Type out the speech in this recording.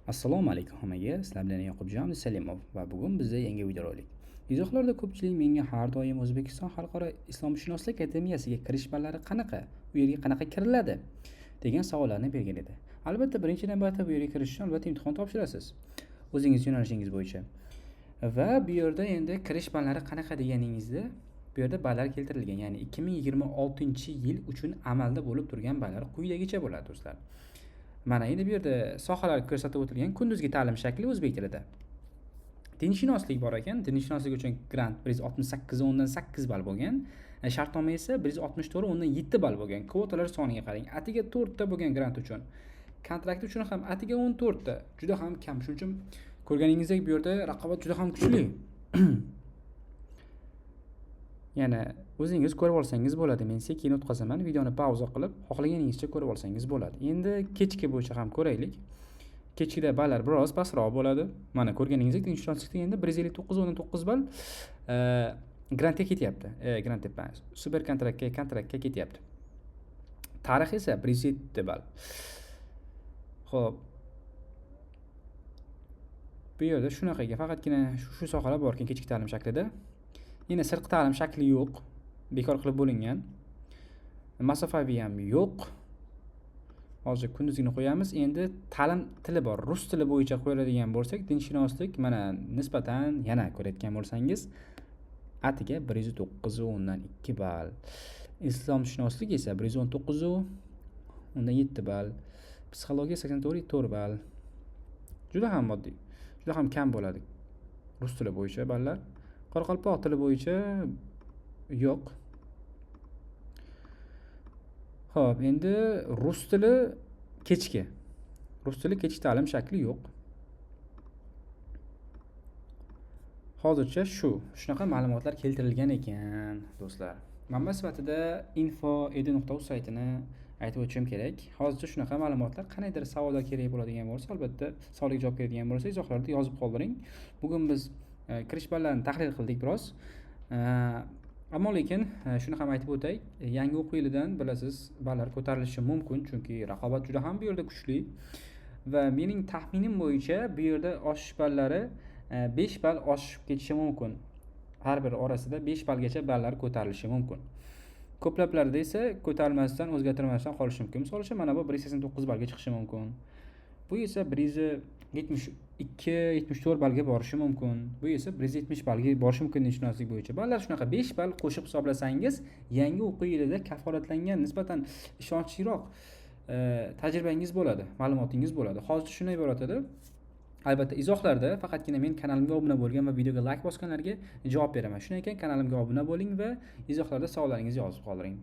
Assalomu alaykum hammaga. Sizlar bilan Yoqubjon Salimov va bugun bizda yangi videorolik. Izohlarda ko'pchilik menga har doim O'zbekiston xalqaro islomshunoslik akademiyasiga kirish ballari qanaqa, u yerga qanaqa kiriladi degan savollarni bergan edi. Albatta, birinchi navbatda bu yerga kirish uchun albatta imtihon topshirasiz o'zingiz yo'nalishingiz bo'yicha. Va bu yerda endi kirish ballari qanaqa deganingizda bu yerda ballar keltirilgan, ya'ni 2026-yil uchun amalda bo'lib turgan ballar quyidagicha bo'ladi do'stlar. Mana endi bu yerda sohalar ko'rsatib o'tilgan. Kunduzgi ta'lim shakli o'zbek tilida. Dinshunoslik bor ekan. Dinshunoslik uchun grant 168,8 ball bo'lgan. Shartnoma esa 164,7 ball bo'lgan. Kvotalar soniga qarang. Atiga 4 ta bo'lgan grant uchun. Kontrakt uchun ham atiga 14 ta. Juda ham kam. Shuning uchun ko'rganingizdek bu yerda raqobat juda ham kuchli. Yana o'zingiz ko'rib olsangiz bo'ladi. Men sekin o'tkazaman. Videoni pauza qilib, xohlaganingizcha ko'rib olsangiz bo'ladi. Endi kechki bo'yicha ham ko'raylik. Kechkida ballar biroz pastroq bo'ladi. Mana ko'rganingizdek dinshunoslikda endi 159,9 ball grantga ketyapti. Grant deb, super kontraktga, kontraktga ketyapti. Tarix esa 107 ball. Xo'p. Bu yerda shunaqaga faqatgina shu sohalar bor ekan kechki ta'lim shaklida. Yana sirtqi ta'lim shakli yo'q, bekor qilib bo'lingan. Masofaviy ham yo'q. Hozir kunduzgini qo'yamiz. Endi ta'lim tili bor. Rus tili bo'yicha qo'yiladigan bo'lsak, dinshunoslik mana nisbatan yana ko'rayotgan bo'lsangiz, atiga 109,2 ball. Islomshunoslik esa 119,7 ball. Psixologiya 84,4 ball. Juda ham oddiy, juda ham kam bo'ladi rus tili bo'yicha ballar. Qoraqalpoq tili bo'yicha yo'q. Xo'p, endi rus tili kechki. Rus tili kechki ta'lim shakli yo'q. Hozircha shunaqa ma'lumotlar keltirilgan ekan, do'stlar. Manba sifatida info.edu.uz saytini aytib o'tishim kerak. Hozircha shunaqa ma'lumotlar. Qandaydir savollar kerak bo'ladigan bo'lsa, albatta savolga javob beradigan bo'lsa, izohlarda yozib qoldiring. Bugun biz kirish ballarini tahlil qildik biroz. Ammo lekin shuni ham aytib o'tay, yangi o'quv yilidan bilasiz, ballar ko'tarilishi mumkin, chunki raqobat juda ham bu yerda kuchli va mening taxminim bo'yicha bu yerda oshish ballari 5 ball oshib ketishi mumkin. Har bir orasida 5 ballgacha ballar ko'tarilishi mumkin. Ko'plablarda esa ko'tarilmasdan, o'zgartirmasdan qolishi mumkin. Misol uchun, mana bu 189 ballga chiqishi mumkin. Bu esa 172, 74 ballga borishi mumkin. Bu esa 170 ballga borishi mumkin dinshunoslik bo'yicha. Ballar shunaqa 5 ball qo'shib hisoblasangiz, yangi o'quv yilida kafolatlangan nisbatan ishonchliroq tajribangiz bo'ladi, ma'lumotingiz bo'ladi. Hozircha shunday iborat edi. Albatta izohlarda faqatgina men kanalimga obuna bo'lgan va videoga like bosganlarga javob beraman. Shunday ekan, kanalimga obuna bo'ling va izohlarda savollaringizni yozib qoldiring.